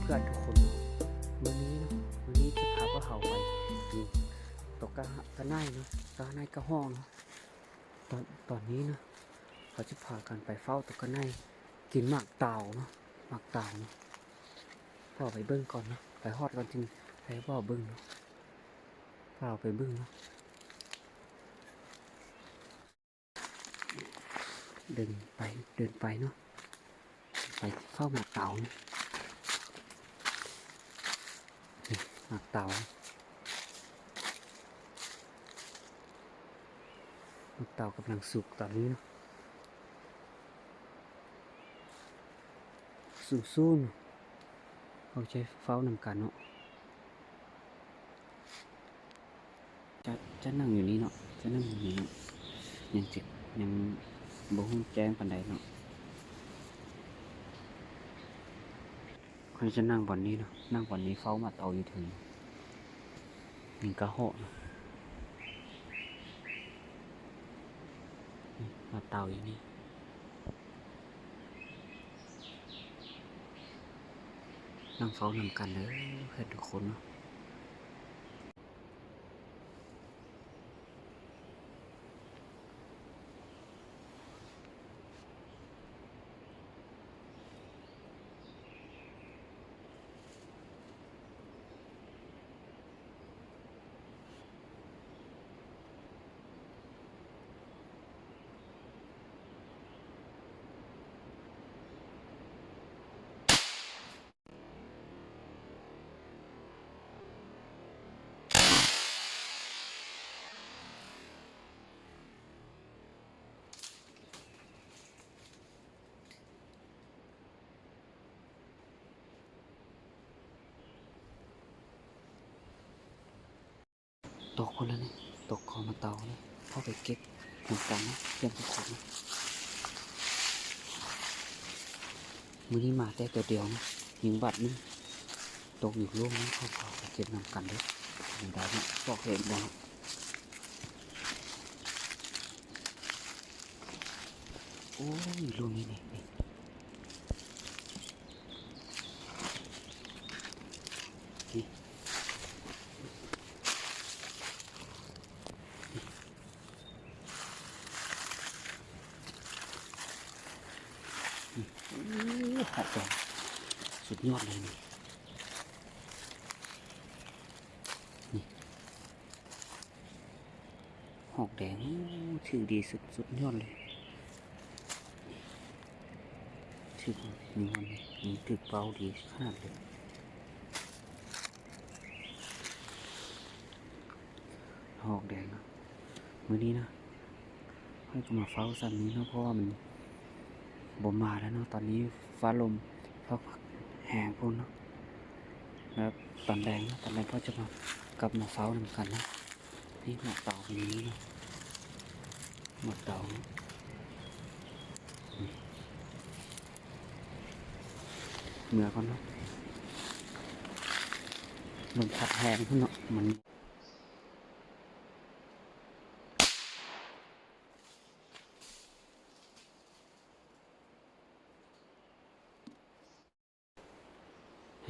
ເພື່ອນທຸກຄົນ ມື້ນີ້ເນາະ ມື້ນີ້ຈະພາພວກເຮົາໄປກິນຕົກກະ ກະໄນເນາະ ກະໄນກະຮອກເນາະ. ຕອນ ຕອນນີ້ເນາະ ເຮົາຈະພາກັນໄປເຝົ້າຕົກກະໄນ ກິນໝາກເຕົາເນາະ ໝາກເຕົາເນາະ. ພວກເຮົາໄປເບິ່ງກ່ອນເນາະ ໄປຮອດກ່ອນຈຶ່ງໃຫ້ພວກເຮົາເບິ່ງເນາະ ພວກເຮົາໄປເບິ່ງເນາະ. ເດີນໄປ ເດີນໄປເນາະ ໄປເຝົ້າໝາກເຕົາ ນີ້ໝາກເຕົາ ໝາກເຕົາກຳລັງສຸກຕອນນີ້ເນາະ ສູນໆ ເຮົາຈະເຝົ້ານຳກັນເນາະ. ຈະ ຈະນັ່ງຢູ່ນີ້ເນາະ ຈະນັ່ງຢູ່ນີ້ເນາະ ຍັງຊິ ຍັງບໍ່ຮູ້ແຈ້ງປານໃດເນາະ. ຂ້ອຍຈະນັ່ງບ່ອນນີ້ເນາະ ນັ່ງບ່ອນນີ້ເຝົ້າໝາກເຕົາຢູ່ເທິງ ຍັງກະເຫາະເນາະ ນີ້ໝາກເຕົາຢູ່ນີ້. ນັ່ງເຝົ້ານຳກັນເດີເພື່ອນທຸກຄົນເນາະ. ຕົກພຸ້ນລະນີ້ ຕົກກໍໝາກເຕົານີ້ ເຂົ້າໄປເກັບນຳກັນນະ ເພື່ອນທຸກຄົນ. ມື້ນີ້ມາແຕ່ຕົວດຽວນະ ຍິງບາດໜຶ່ງ ຕົກຢູ່ລຸ່ມນີ້ ເຮົາກໍໄປເກັບນຳກັນເດີ້. ເປັນໃດເນາະ ປອກເຫັນບໍ່ເນາະ? ໂອ້ຍ ລຸ່ມນີ້ນີ້ ນີ້ ນີ້ ໂອ້ ຫອກແດງ ສຸດຍອດເລີຍນີ້ ນີ້ ຫອກແດງ ໂອ້ ຖືກດີ ສຸດ ສຸດຍອດເລີຍ ຖືກ ນີ້ ນີ້ຖືກເປົ້າດີຂະໜາດເລີຍ. ຫອກແດງເນາະ ມື້ນີ້ນະ ຂ້ອຍກໍມາເຝົ້າຊ່ຳນີ້ເນາະ ເພາະວ່າມັນບໍ່ມາແລ້ວເນາະ. ຕອນນີ້ຟ້າລົມພັດແຮງໂພດເນາະ ແລ້ວຕອນແລງເນາະ ຕອນແລງກໍຈະມາ ກັບມາເຝົ້ານຳກັນເນາະ. ນີ້ໝາກເຕົາເປັນນີ້ເນາະ ໝາກເຕົາ ເມືອກ່ອນເນາະ ລົມພັດແຮງພຸ້ນເນາະ ມັນ ນີ້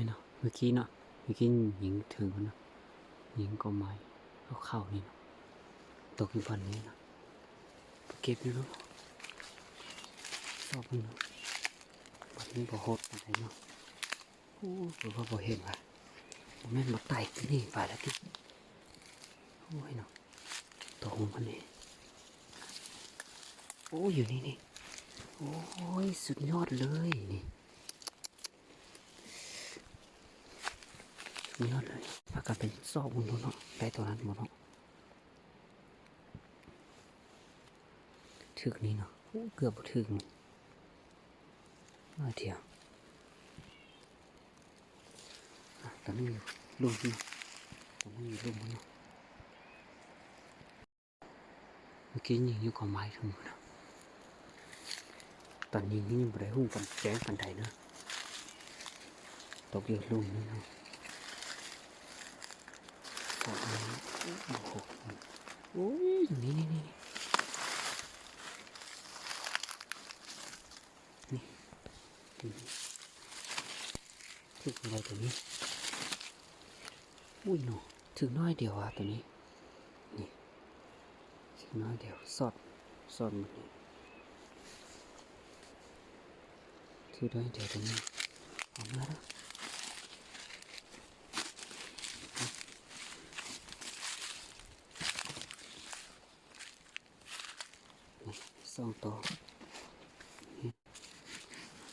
ເນາະ ເມື່ອກີ້ເນາະ ເມື່ອກີ້ຍິງເຖິງພຸ້ນເນາະ ຍິງກໍໄມ້ຂາວໆນີ້ເນາະ ຕົກຢູ່ບ່ອນນີ້ເນາະ ໄປເກັບຢູ່ເນາະ ຊອກເບິ່ງເນາະ ບ່ອນນີ້ບໍ່ໂຫດປານໃດເນາະ. ໂອ້ ຄືວ່າບໍ່ເຫັນວ່າ ບໍ່ແມ່ນບໍ່ໄຕ່ຕິ ນີ້ໄປແລ້ວຕິ ໂອ້ຍເນາະ ຕົກລົງມານີ້ ໂອ້ຍ ຢູ່ນີ້ນີ້ ໂອ້ຍ ສຸດຍອດເລີຍນີ້ ສຸດຍອດເລີຍ. ພາກັນໄປຊອກເບິ່ງດູເນາະ ໄດ້ຕົວນັ້ນບໍ່ເນາະ ຖືກນີ້ເນາະ ໂອ້ ເກືອບບໍ່ຖືກນີ້ ໜ້ອຍດຽວ. ອ່ະ ຕອນນີ້ຢູ່ລຸ່ມພຸ້ນເນາະ ຕອນນີ້ຢູ່ລຸ່ມພຸ້ນເນາະ ເມື່ອກີ້ຍິງຢູ່ກໍໄມ້ເທິງພຸ້ນເນາະ ຕອນຍິງນີ້ຍັງບໍ່ໄດ້ຮູ້ປານ ແຈ້ງປານໃດເນາະ ຕົກຢູ່ລຸ່ມນີ້ເນາະ ໂອ້ໂຫ ໂອ້ຍ ນີ້ໆໆ ນີ້ ນີ້ ນີ້ ນີ້ ຖືກບໍ່ໄດ້ຕົວນີ້. ອຸ້ຍເນາະ ຖືກໜ້ອຍດຽວວ່າຕົວນີ້. ນີ້ ຖືກໜ້ອຍດຽວ ຊອດ ຊອດໝົດນີ້. ຖືກໜ້ອຍດຽວຕົວນີ້. ເອົາມາເດີ້. ນີ້ ສອງໂຕ.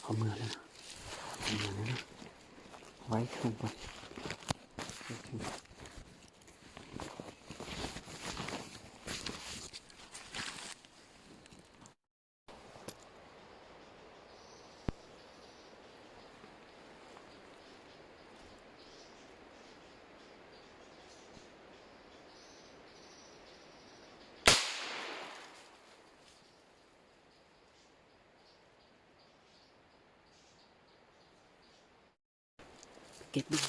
ເອົາເມືອແລ້ວນະ ເອົາເມືອແລ້ວນະ. ໄວ້ເຖິງກ່ອນ. ເກັບມາ.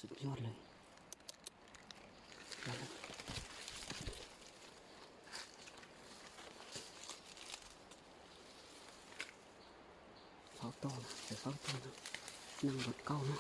ສຸດຍອດເລີຍ. ເຝົ້າຕໍ່ນະ ໄປເຝົ້າຕໍ່ນະ ນັ່ງວັດເກົ່ານະ.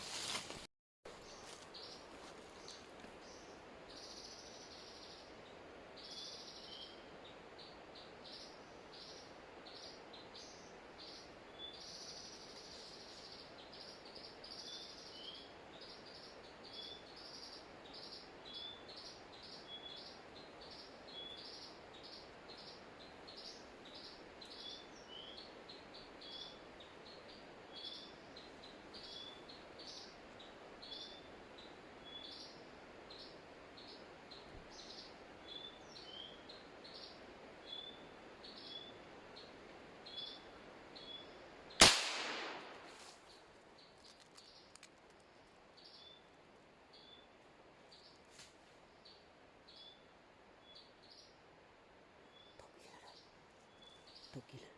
ຕົກອີກແລ້ວ ຕົກອີກແລ້ວ.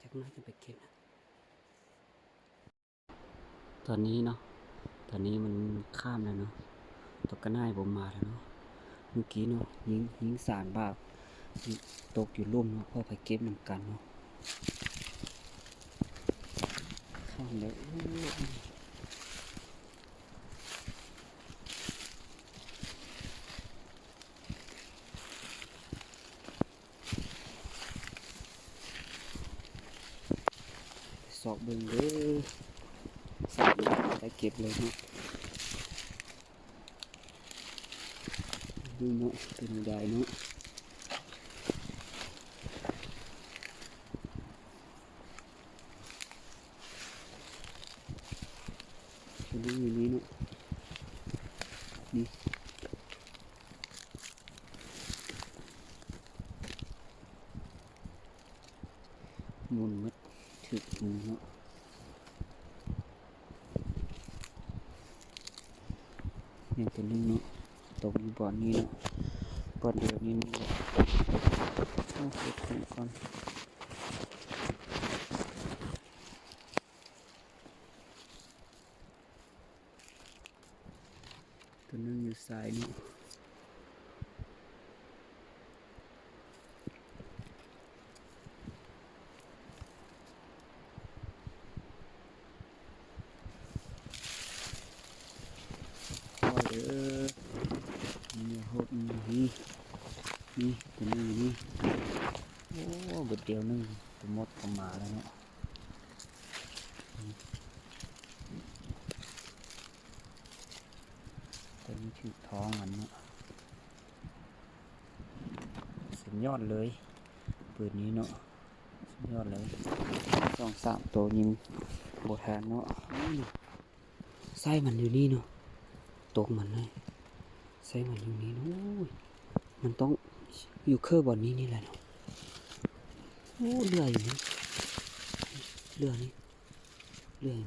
ຈັກໜ້ອຍຈະໄປເກັບນະ. ຕອນນີ້ເນາະ ຕອນນີ້ມັນຄ່ຳແລ້ວເນາະ ຕົກກະໜ່າຍບໍ່ມາແລ້ວເນາະ. ມື້ກີ້ເນາະ ຍິງ ຍິງສາມບາດ ຕົກຢູ່ລຸ່ມເນາະ ເພື່ອໄປເກັບນຳກັນເນາະ. ຂ້າມແລ້ວ ໂອ້ ຊອກເບິ່ງເດີ ສາມບາດໄດ້ເກັບເລີຍເນາະ. ເບິ່ງເນາະ ເປັນແນວໃດເນາະ ເປັນຢູ່ນີ້ເນາະ ນີ້ ໝຸນໝົດ ຖືກຫູເນາະ. ຍັງຕົວໜຶ່ງເນາະ ຕົກຢູ່ບ່ອນນີ້ເນາະ ບ່ອນດຽວນີ້ນີ້ແຫຼະ. ເອົາເກັບຂອງກ່ອນ. ຕົວໜຶ່ງຢູ່ຊ້າຍນີ້ ພໍເດີ ມີຫົດ ມີ ມີ ຕົວໜຶ່ງຢູ່ນີ້. ໂອ້ ເບິດດຽວໜຶ່ງ ຕົວມົດກໍມາແລ້ວເນາະ. ຕົວນີ້ຖືກທ້ອງມັນເນາະ ສຸດຍອດເລີຍ ປືນນີ້ເນາະ ສຸດຍອດເລີຍ. ສອງສາມໂຕຍິງບໍ່ທັນເນາະ ໄຊມັນຢູ່ນີ້ເນາະ ຕົກມັນເລີຍ ໄຊມັນຢູ່ນີ້ເນາະ. ໂອ້ຍ ມັນຕ້ອງຢູ່ເຄີບ່ອນນີ້ນີ້ແຫຼະເນາະ. ໂອ້ ເຫຼືອຢູ່ນີ້ ເຫຼືອນີ້ ເລື່ອຍ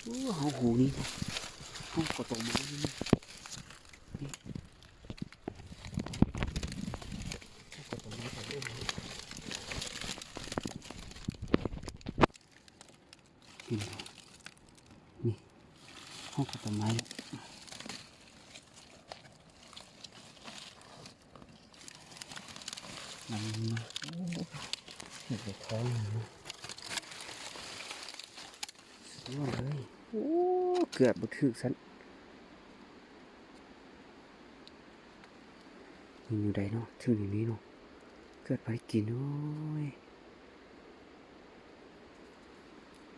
ໂອ້ ເຮົາຫູນີ້ ເຮົາກໍຕົກມານີ້ ນີ້ ເຮົາກໍຕົກມາ ເຫັນບໍ່ ນີ້ ເຮົາກໍຕົກມາ. ມັນມາ ໂອ້ ຖືກໄປທ້ອງມັນເນາະ ສຸດຍອດເລີຍ. ໂອ້ ເກືອບບໍ່ຖືກຊັ້ນ ມັນຢູ່ໃດເນາະ ຖືກຢູ່ນີ້ເນາະ ເກືອບໄປກິນ ໂອ້ຍ.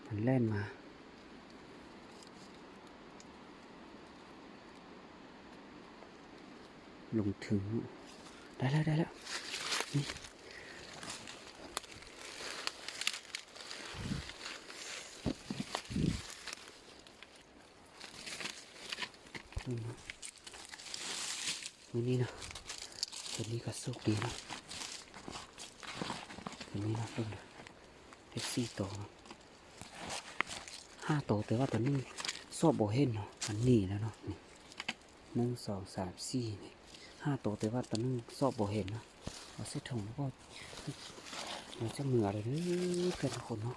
ມັນແລ່ນມາ ລົງເຖິງ ໄດ້ແລ້ວ ໄດ້ແລ້ວ ນີ້ ເບິ່ງເນາະ ມື້ນີ້ເນາະ ຕົວນີ້ກໍໂຊກດີເນາະ ຕົວນີ້ເນາະ ເບິ່ງເນາະ ໄດ້ສີ່ໂຕເນາະ ຫ້າໂຕ ແຕ່ວ່າຕົວໜຶ່ງຊອກບໍ່ເຫັນເນາະ ມັນໜີແລ້ວເນາະ ນີ້ ໜຶ່ງ ສອງ ສາມ ສີ່ ນີ້ ຫ້າໂຕ ແຕ່ວ່າຕົວໜຶ່ງຊອກບໍ່ເຫັນເນາະ. ເອົາໃສ່ຖົງແລ້ວກໍ ມັນຈະເມືອແລ້ວເດີ ເພື່ອນທຸກຄົນເນາະ.